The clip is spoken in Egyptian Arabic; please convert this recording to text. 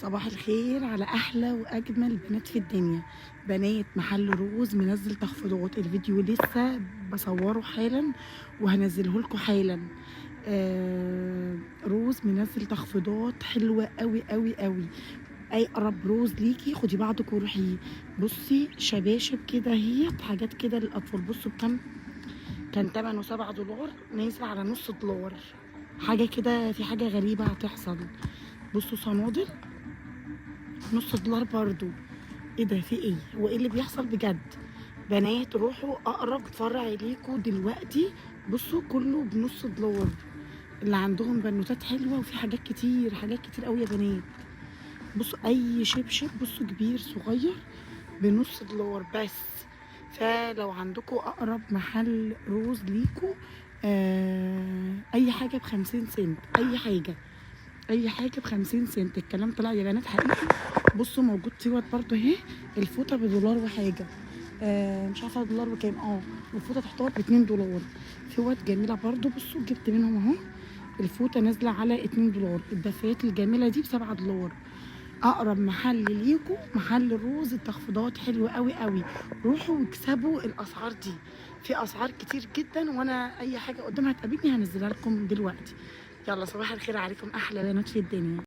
صباح الخير على احلى واجمل بنات في الدنيا. بنات محل روز منزل تخفيضات، الفيديو لسه بصورة حالا وهنزله لكم حالا. روز منزل تخفيضات حلوة قوي قوي قوي. اي اقرب روز ليكي خدي بعضك وروحي. بصي شباشب كده، هي حاجات كده للاطفال. بصوا بكام كان تمنه $7، نازل على نص دولار. حاجة كده، في حاجة غريبة هتحصل. بصوا صنادل نص دولار برضو. ايه ده؟ في ايه؟ هو ايه اللي بيحصل بجد؟ بنات روحوا اقرب فرع ليكوا دلوقتي. بصوا كله بنص دولار. اللي عندهم بنوتات حلوة، وفي حاجات كتير، حاجات كتير قوي يا بنات. بصوا اي شبشب، بصوا كبير صغير، بنص دولار بس. فلو عندكم اقرب محل روز ليكوا، اي حاجة ب50 سنت، اي حاجة، اي حاجة ب50 سنت. الكلام طلع يا بنات حقيقي. بصوا موجود فوط برضو اهي، الفوطه بدولار وحاجه، مش عارفه دولار وكام. الفوطه تحتها ب2 دولار. فوط جميلة برضو، بصوا جبت منهم اهو. الفوطه نازله على 2 دولار. الدفايات الجميلة دي ب7 دولار. اقرب محل ليكو محل روز، التخفيضات حلوة قوي قوي. روحوا واكسبوا الاسعار دي، في اسعار كتير جدا، وانا اي حاجة قدامها تقابلني هنزلها لكم دلوقتي. يلا صباح الخير عليكم احلى بنات في الدنيا.